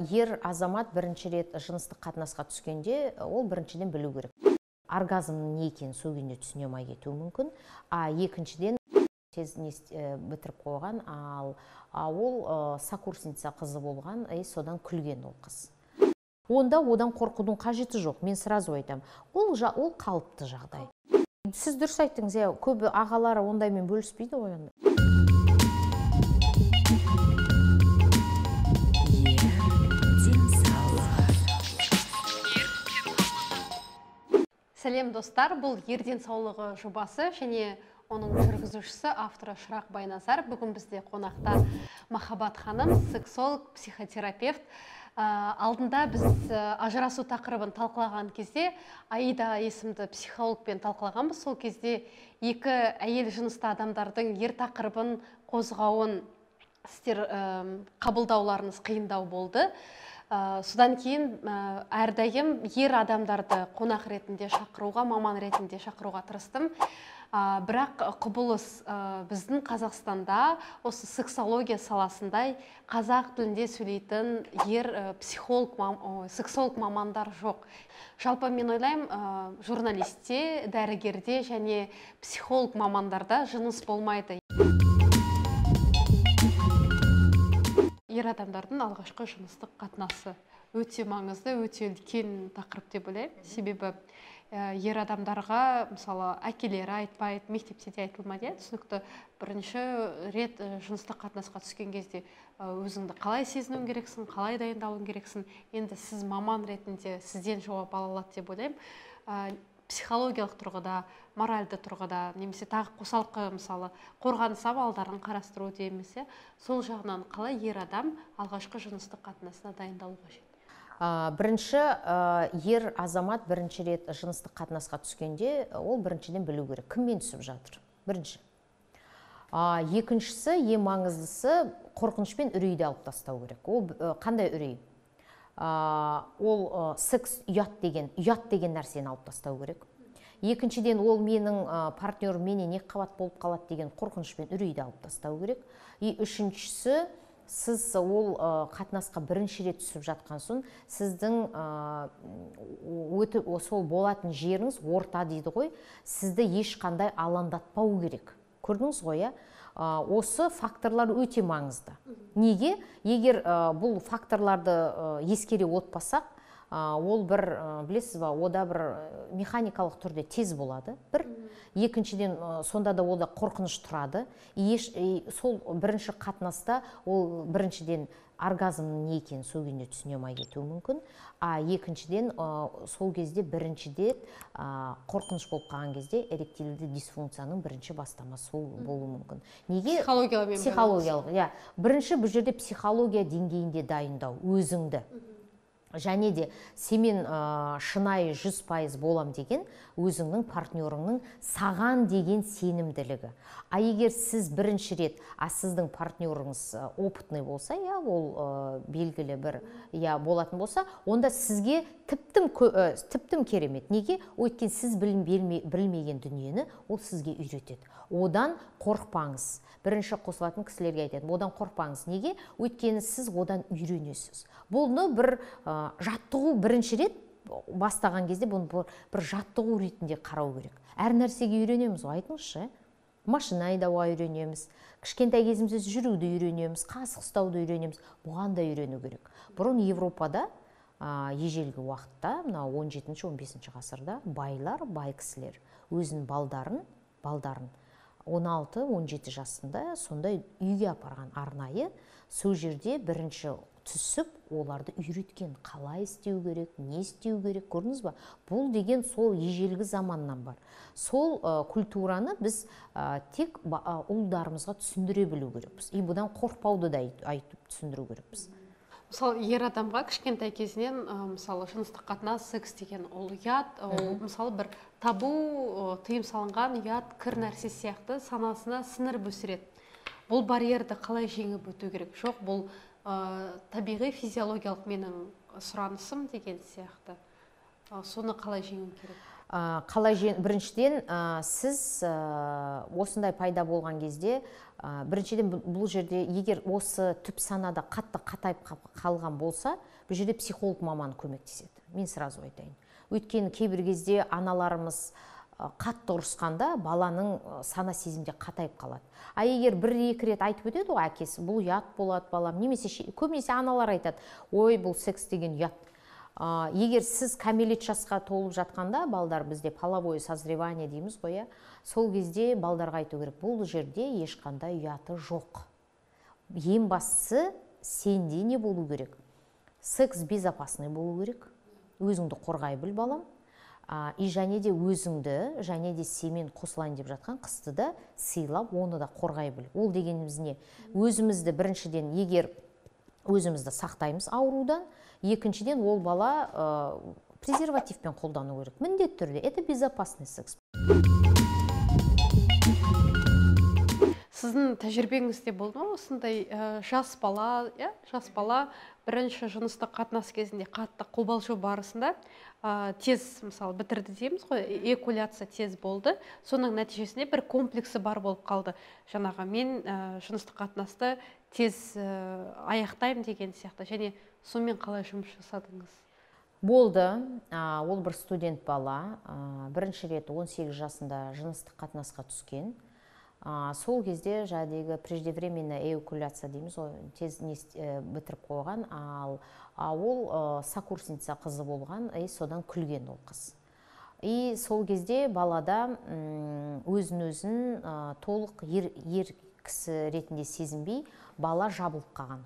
Ер азамат бірінші рет жыныстық қатынасқа түскенде, ол біріншіден білу керек. Оргазмның не екенін сол күйінде түсіне алмай кетуі мүмкін. А екіншіден тез бітіріп қойған, ал ол сокурсница қызы болған, и содан күлген ол қыз. Онда одан қорқудың қажеті жоқ, мен сразу айтамын. Ол қалыпты жағдай. Сіз дұрыс айттыңыз, иә, көбі ағалары ондаймен бөліспейді ғой енді. Сәлем достар, бұл Ер денсаулығы жобасы және оның жүргізушісі, авторы Шырақ Байназар. Бүгін бізде қонақта Махаббат ханым, сексолог, психотерапевт. Алдында біз ажырасу тақырыбын талқылаған кезде Аида есімді психологпен талқылағанбыз. Сол кезде екі әйел жынысты адамдардың ер тақырыбын қозғауын сіздер қабылдауларыңыз қиындау болды. Содан кейін әрдайым ер адамдарды қонақ ретінде шақыруға, маман ретінде шақыруға тырыстым. Бірақ құбылыс біздің Қазақстанда осы сексология саласында қазақ тілінде сөйлейтін ер психолог, сексолог мамандар жоқ. Жалпы мен ойлаймын, журналистте, дәрігерде және психолог мамандарда жыныс болмайды. Ер адамдардың алғашқы жыныстық қатынасы өте маңызды, өте үлкен тақырып деп ойлаймын. Себебі ер адамдарға, мысалы, әкелері айтпайды, мектепте де айтылмайды, түсінікті. Бірінші рет жыныстық қатынасқа түскен кезде өзіңді қалай сезінуің керексің, қалай дайындалуың керексің. Енді сіз маман ретінде сізден жауап ала алады деп ойлаймын. Психологиялық тұрғыда, моральды тұрғыда, немесе тағы қосалқы, мысалы, қорғаныс амалдарын қарастыру дейміз, сол жағынан қалай ер адам алғашқы жыныстық қатынасына дайындалу қажет? Бірінші, ер азамат бірінші рет жыныстық қатынасқа түскенде, ол біріншіден білу керек, кіммен түсіп жатыр, бірінші. Екіншісі, ең маңыздысы, қорқыныш пен үрейді алып тастау керек. Ол қандай үрей? Ол секс ұят деген нәрсені алып тастау керек. Екіншіден, ол менің партнерім менен екі қабат болып қалады деген қорқыныш пен үрейді алып тастау керек. И үшіншісі, сіз ол қатынасқа бірінші рет түсіп жатқан соң, сіздің өтіп сол болатын жеріңіз орта дейді ғой, сізді ешқандай алаңдатпау керек. Көрдіңіз ғой, иә? Осы факторлар өте маңызды. Неге? Егер бұл факторларды ескере отпасақ, ол бір, білесіз ба, ода бір механикалық түрде тез болады. Бір. Екіншіден, сонда да ол да қорқыныш тұрады. Сол бірінші қатынаста ол біріншіден оргазмның не екенін сол күйінде түсіне алмай кетуі мүмкін. А екіншіден, сол кезде біріншіде қорқыныш болып қалған кезде эректильді дисфункцияның бірінші бастамасы сол болуы мүмкін. Неге? Психологиялық, иә. Бірінші бұл жерде психология деңгейінде дайындау өзіңді. Және де семен шынайы 100% болам деген өзіңнің партнерыңның саған деген сенімділігі. А егер сіз бірінші рет, а сіздің партнеріңіз опытный болса, иә, ол белгілі бір, иә, болатын болса, онда сізге тіптім керемет. Неге? Өйткені сіз білмеген дүниені ол сізге үйретеді. Одан қорықпаңыз. Бірінші қосылатын кісілерге айтады, одан қорықпаңыз. Неге? Өйткені сіз одан үйренесіз. Бұны бір жаттығу бірінші рет бастаған кезде бұны бір жаттығу ретінде қарау керек. Әр нәрсеге үйренеміз ғой, айтыңызшы. Машина айдауға үйренеміз, кішкентай кезімізде жүруді үйренеміз, қасық ұстауды үйренеміз. Бұған да үйрену керек. Бұрын Европада ежелгі уақытта, мына 17-15 ғасырда байлар, бай кісілер өзінің балдарын 16-17 жасында сондай үйге апарған арнайы, сол жерде бірінші түсіп, оларды үйреткен, қалай істеу керек, не істеу керек, көрдіңіз ба? Бұл деген сол ежелгі заманнан бар. Сол культураны біз тек ұлдарымызға түсіндіре білу керекпіз. И бұдан қорықпауды да айтып түсіндіру керекпіз. Мысалы, ер адамға кішкентай кезінен, мысалы, жыныстық қатынас, секс деген ол ұят, ол, мысалы, бір табу, тыйым салынған ұят, кір нәрсе сияқты санасына сіңіріп өсіреді. Бұл барьерді қалай жеңіп өту керек? Жоқ, бұл табиғи физиологиялық менің сұранысым деген сияқты. Соны қалай жеңу керек? Қалай? Біріншіден, сіз осындай пайда болған кезде, біріншіден, бұл жерде егер осы түп санада қатты қатайып қалған болса, бұл жерде психолог маман көмектеседі, мен сразу айтайын. Өйткені кейбір кезде аналарымыз қатты ұрысқанда баланың сана сезімде қатайып қалады. А егер бір екі рет айтып өтеді ғой әкесі: «Бұл ұят болады, балам», немесе көбінесе аналар айтады: «Ой, бұл секс деген ұят». Егер сіз кәмелет жасқа толып жатқанда, балдар, бізде половое созревание дейміз ғой, иә, сол кезде балдарға айту керек: бұл жерде ешқандай ұяты жоқ, ең бастысы сенде не болу керек? Секс безопасный болу керек, өзіңді қорғай біл, балам, и және де өзіңді және де сенімен қосылайын деп жатқан қызды да сыйлап, оны да қорғай біл. Ол дегеніміз не? Өзімізді біріншіден, егер өзімізді сақтаймыз аурудан, екіншіден, ол бала презервативпен қолдану керек міндетті түрде, это безопасный секс. Сіздің тәжірибеңізде болды ма осындай жас бала, иә, жас бала бірінші жыныстық қатынас кезінде қатты қобалжу барысында тез, мысалы, бітірді дейміз ғой, эякуляция тез болды, соның нәтижесінде бір комплексі бар болып қалды, жаңағы мен жыныстық қатынасты тез аяқтаймын деген сияқты, және сонымен қалай жұмыс жасадыңыз? Болды. Ол бір студент бала, бірінші рет 18 жасында жыныстық қатынасқа түскен. Сол кезде жаңағыдегі преждевременная эякуляция дейміз ғой, тез не бітіріп қойған. Ал ол сокурсница қызы болған, и содан күлген ол қыз. И сол кезде балада өзін өзін толық ер кісі ретінде сезінбей, бала жабылып қалған,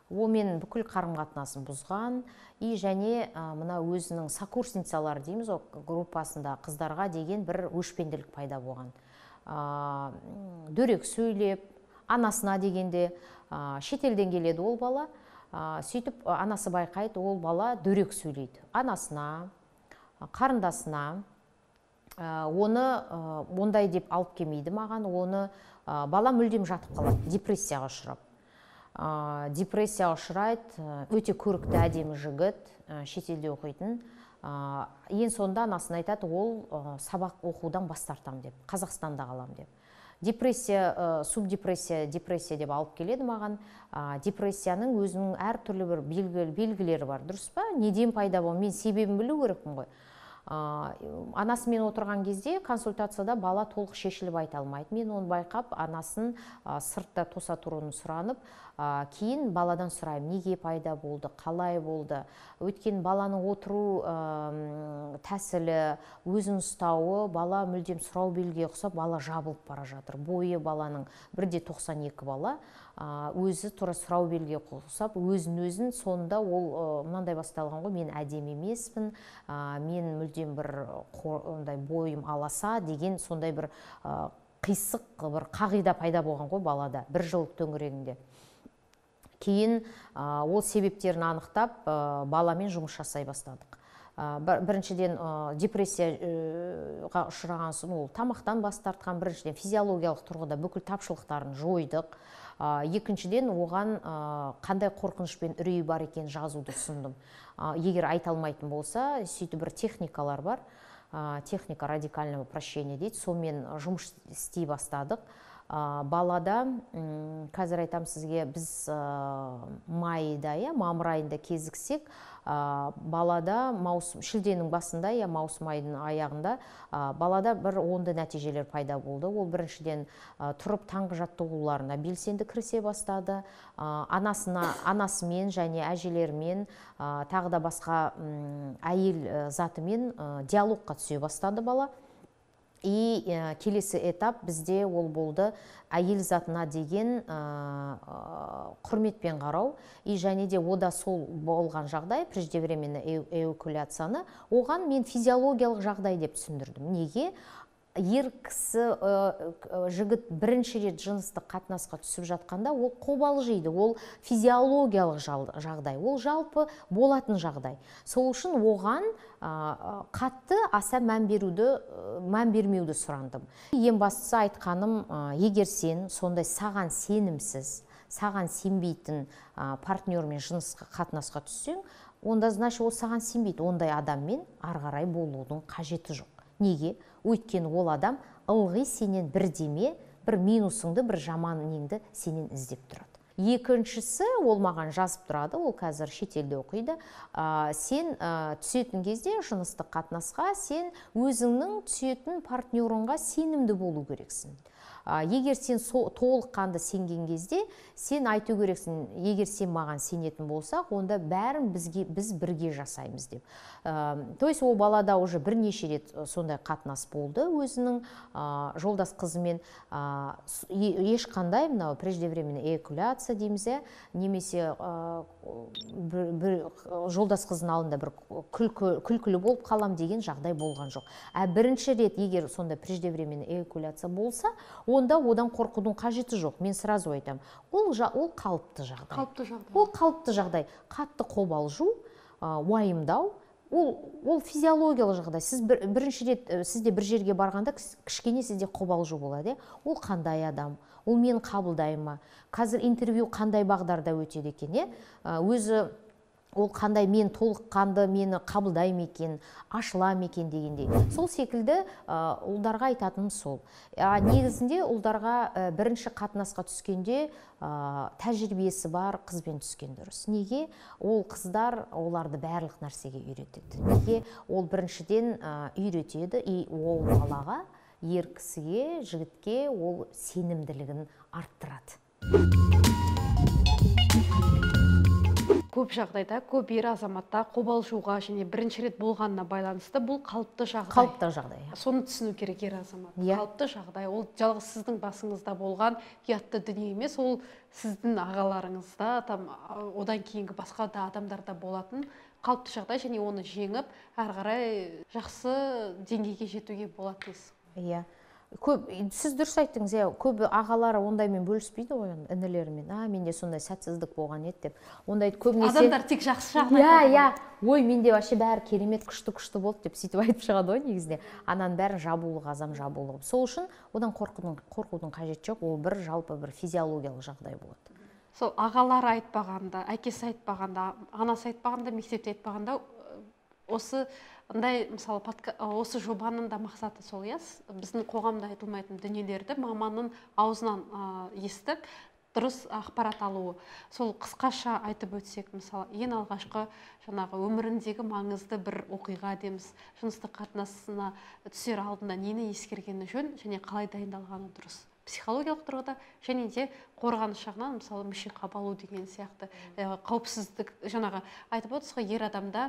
онымен бүкіл қарым қатынасын бұзған. И және мына өзінің сокурсницалары дейміз ғой, группасында қыздарға деген бір өшпенділік пайда болған, дөрекі сөйлеп анасына дегенде, шетелден келеді ол бала, сөйтіп анасы байқайды, ол бала дөрекі сөйлейді анасына, қарындасына. Оны ондай деп алып келмейді маған. Оны бала мүлдем жатып қалады, депрессияға ұшырап, депрессияға ұшырайды. Өте көрікті, әдемі жігіт, шетелде оқитын. Ең соңында анасына айтады, ол сабақ оқудан бас тартамын деп, Қазақстанда қаламын деп. Депрессия, субдепрессия, депрессия деп алып келеді маған. Депрессияның өзінің әртүрлі бір белгілері бар, дұрыс па? Неден пайда болды, мен себебін білу керекпін ғой. Анасымен отырған кезде консультацияда бала толық шешіліп айта алмайды. Мен оны байқап, анасын сыртта тоса тұруын сұранып, кейін баладан сұраймын: неге пайда болды, қалай болды? Өйткені баланың отыру тәсілі, өзін ұстауы, бала мүлдем сұрау белгіге ұқсап, бала жабылып бара жатыр. Бойы баланың 1,92 бала, өзі тура сұрау белгіге ұқсап, өзін өзін сонда ол мынандай басталған ғой: «Мен әдемі емеспін, мен мүлдем бір ондай бойым аласа» деген сондай бір қисық бір қағида пайда болған ғой балада бір жыл төңірегінде. Кейін ол себептерін анықтап, баламен жұмыс жасай бастадық. Біріншіден, депрессияға ұшыраған соң ол тамақтан бас тартқан. Біріншіден, физиологиялық тұрғыда бүкіл тапшылықтарын жойдық. Екіншіден, оған қандай қорқыныш пен үрей бар екенін жазуды ұсындым. Егер айта алмайтын болса, сөйтіп бір техникалар бар, техника радикального прощения дейді, сонымен жұмыс істей бастадық. Балада қазір айтам сізге, біз майда, иә, мамыр айында кезіксек, балада маусым, шілденің басында, иә, маусым айының аяғында балада бір оңды нәтижелер пайда болды. Ол біріншіден, тұрып таңғы жаттығуларына белсенді кірісе бастады. Анасына, анасымен және әжелерімен, тағы да басқа әйел затымен диалогқа түсе бастады бала. И келесі этап бізде ол болды әйел затына деген құрметпен қарау. И және де ода сол болған жағдай, преждевременный эякуляцияны оған мен физиологиялық жағдай деп түсіндірдім. Неге ер кісі, жігіт бірінші рет жыныстық қатынасқа түсіп жатқанда ол қобалжиды? Ол физиологиялық жағдай, ол жалпы болатын жағдай. Сол үшін оған қатты аса мән бермеуді сұрандым. Ең бастысы айтқаным: егер сен сондай саған сенімсіз, саған сенбейтін партнермен жыныстық қатынасқа түссең, онда, значит, ол саған сенбейді. Ондай адаммен ары қарай болудың қажеті жоқ. Неге? Өйткені ол адам ылғи сенен бірдеме, бір минусыңды, бір жаман неңді сенен іздеп тұрады. Екіншісі, ол маған жазып тұрады, ол қазір шетелде оқиды. Сен түсетін кезде жыныстық қатынасқа сен өзіңнің түсетін партнерыңға сенімді болу керексің. Егер сен толыққанды сенген кезде, сен айту керексің, егер сен маған сенетін болсақ, онда бәрін біз бірге жасаймыз деп. То есть ол балада уже бірнеше рет сондай қатынас болды өзінің жолдас қызымен. Ешқандай мынау преждевременная эякуляция дейміз, немесе жолдас қыздың алдында бір күлкілі болып қалам деген жағдай болған жоқ. Бірінші рет егер сондай преждевременная эякуляция болса, онда одан қорқудың қажеті жоқ. Мен сразу айтамын, ол қалыпты жағдай. Қалыпты жағдай. Ол қалыпты жағдай. Қатты қобалжу, уайымдау, ол физиологиялық жағдай. Сіз бірінші рет сізде бір жерге барғанда кішкене сізде қобалжу болады. Ол қандай адам? Ол мені қабылдай ма? Қазір интервью қандай бағдарда өтеді екен? Өзі ол қандай, мен толыққанды мені қабылдай ма екен, ашыла ма екен дегендей. Сол секілді ұлдарға айтатыным сол. Негізінде ұлдарға бірінші қатынасқа түскенде тәжірибесі бар қызбен түскен дұрыс. Неге? Ол қыздар оларды барлық нәрсеге үйретеді. Неге? Ол біріншіден үйретеді, и ол балаға, ер кісіге, жігітке ол сенімділігін арттырады. Көп жағдайда, көп ер азаматта қобалжуға және бірінші рет болғанына байланысты бұл қалыпты жағдай. Қалыпты жағдай. Соны түсіну керек ер азамат. Қалыпты жағдай. Ол жалғыз сіздің басыңызда болған ұятты дүние емес, ол сіздің ағаларыңызда, там, одан кейінгі басқа да адамдарда болатын қалыпты жағдай және оны жеңіп, әрі қарай жақсы деңгейге жетуге болады дейсіз. Иә. Көп, сіз дұрыс айттыңыз, иә, көбі ағалары ондаймен бөліспейді ғой, інілерімен. Менде сондай сәтсіздік болған еді деп. Ондайды көбінесе адамдар тек жақсы жағын айтады. Иә, иә. Ой, менде вообще бәрі керемет, күшті-күшті болды деп сөйтіп айтып шығады ғой негізінде. Ананың бәрін жабулы қазам, жабулы. Сол үшін одан қорқудың қажеті жоқ. Ол бір жалпы бір физиологиялық жағдай болады. Сол ағалары айтпағанда, әкесі айтпағанда, анасы айтпағанда, мектепте айтпағанда, осы андай, мысалы, осы жобаның да мақсаты сол, иә, біздің қоғамда айтылмайтын дүниелерді маманның аузынан естіп, дұрыс ақпарат алуы. Сол қысқаша айтып өтсек, мысалы, ең алғашқы жаңағы өміріндегі маңызды бір оқиға дейміз, жыныстық қатынасына түсер алдында нені ескергені жөн және қалай дайындалғаны дұрыс. Психологиялық тұрғыда және де қорғаныс жағынан, мысалы, мүше қабалу деген сияқты, қауіпсіздік, жаңағы айтып отырсыз ғой, ер адамда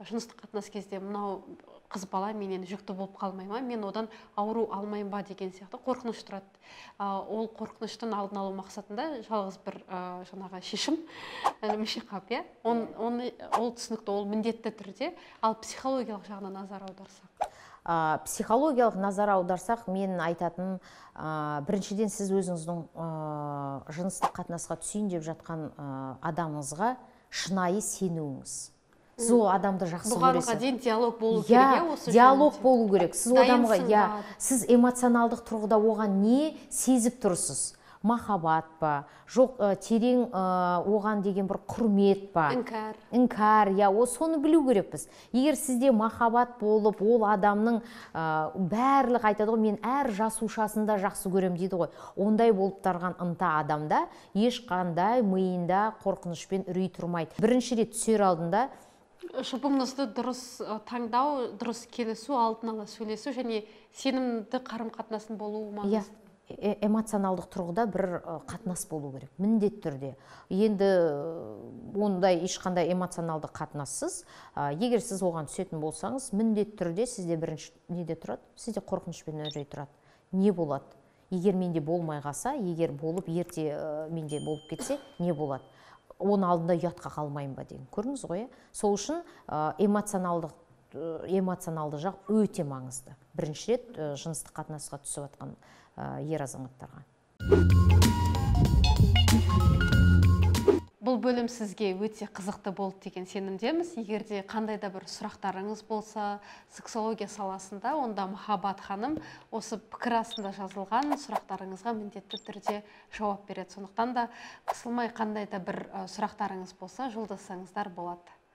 жыныстық қатынас кезде мынау қыз бала менен жүкті болып қалмай ма, мен одан ауру алмайын ба деген сияқты қорқыныш тұрады. Ол қорқыныштың алдын алу мақсатында жалғыз бір жаңағы шешім мүше қап, иә, ол түсінікті, ол міндетті түрде, ал психологиялық жағына назар аударсақ. Психологиялық назар аударсақ, мен айтатын, біріншіден сіз өзіңіздің жыныстық қатынасқа түсейін деп жатқан адамыңызға шынайы сенуіңіз. Сіз ол адамды жақсы көресіз. Бұған дейін диалог болу керек, осы диалог болу керек. Сіз адамға, иә, сіз эмоционалдық тұрғыда оған не сезіп тұрсыз? Махаббат па, жоқ терең оған деген бір құрмет па? Іңкәр. Іңкәр, иә, соны білу керекпіз. Егер сізде махаббат болып, ол адамның барлық айтады ғой, мен әр жасушасында жақсы көрем дейді ғой. Ондай болып тарған ынта адамда ешқандай миында қорқынышпен үрей тұрмайды. Бірінші рет түсер алдында жұбыңызды дұрыс таңдау, дұрыс келісу, алдын ала сөйлесу және сенімді қарым-қатынастың болуы маңызды. Эмоционалдық тұрғыда бір қатынас болу керек, міндетті түрде. Енді ондай ешқандай эмоционалдық қатынассыз, егер сіз оған түсетін болсаңыз, міндетті түрде сізде бірінші неде тұрады? Сізде қорқыныш пен үрей тұрады. Не болады? Егер менде болмай қалса, егер болып ерте менде болып кетсе, не болады? Оның алдында ұятқа қалмайын ба деген. Көрдіңіз ғой, Сол үшін эмоционалды жақ өте маңызды. Бірінші рет жыныстық қатынасқа түсіп жатқан ер азаматтарға. Бұл бөлім сізге өте қызықты болды деген сенімдеміз. Егер де қандай да бір сұрақтарыңыз болса, сексология саласында, онда Махаббат ханым осы пікір астында жазылған сұрақтарыңызға міндетті түрде жауап береді. Сондықтан да қысылмай қандай да бір сұрақтарыңыз болса, жолдасаңыздар болады.